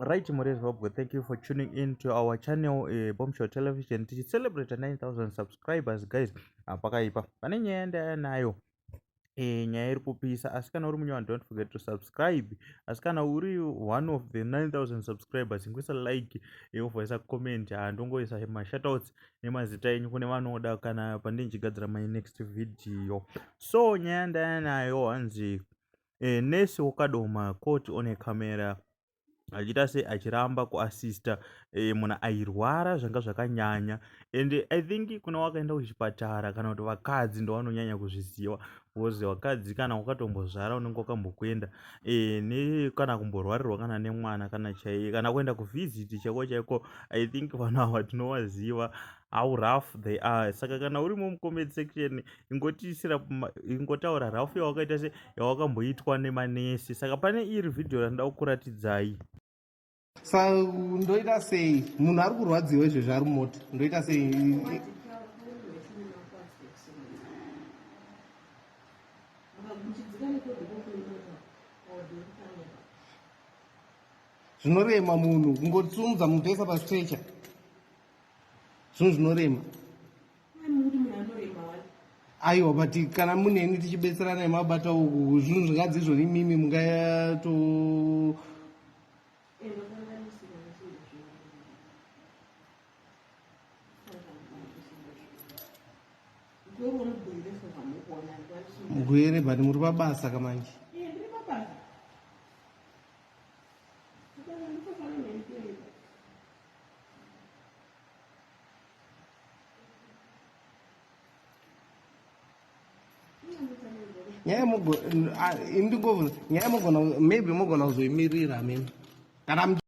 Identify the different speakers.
Speaker 1: Right, mhuri yeZimbabwe, thank you for tuning in to our channel, Bombshell Television. Tichicelebrate 9000 subscribers, guys. Pakaipa. Pane nyaya ndaya nayo. Nyaya iri kupisa, asi kana uri munyowani, don't forget to subscribe. Asi kana uri one of the 9000 subscribers, ingoisa like, wobva comment, handongoisa mashoutouts nemazita enyu kune vanoda kana pandinchigadzira my next video. So nyaya ndaya nayo hanzi nesi wokadoma caught on a camera achiita se achiramba kuasista munhu airwara zvanga zvakanyanya. And I think kuna wakaenda kuchipatara kana kuti vakadzi ndo vanonyanya kuzviziva, because vakadzi kana wakatombozvara unenge wakambokuenda kana kumborwarirwa kana nemwana kana chaiye kana kuenda kuvisit chaiko chaiko. I think vanhu ava tinovaziva how rough they are. Saka kana urimo mucomment section, ingotiisira, ingotaura rough yawakaita se yawakamboitwa nemanesi. Saka pane iri vhidhiyo randida kukuratidzai.
Speaker 2: Sa ndoita sei? Munhu ari kurwadziwa izvezvi, ari mumota, ndoita sei? Zvinorema munhu kungotsumudza munhu toisa pastrecha, zvinhu zvinorema. Aiwa, but kana muneni tichibetserana nemabata uku, zvinhu zvingadzi izvoni, imimi mungato. Mugwere, but muri pabasa kamanje. Nyaya nyaya mugona, maybe mugona kuzoimirira mimi kana.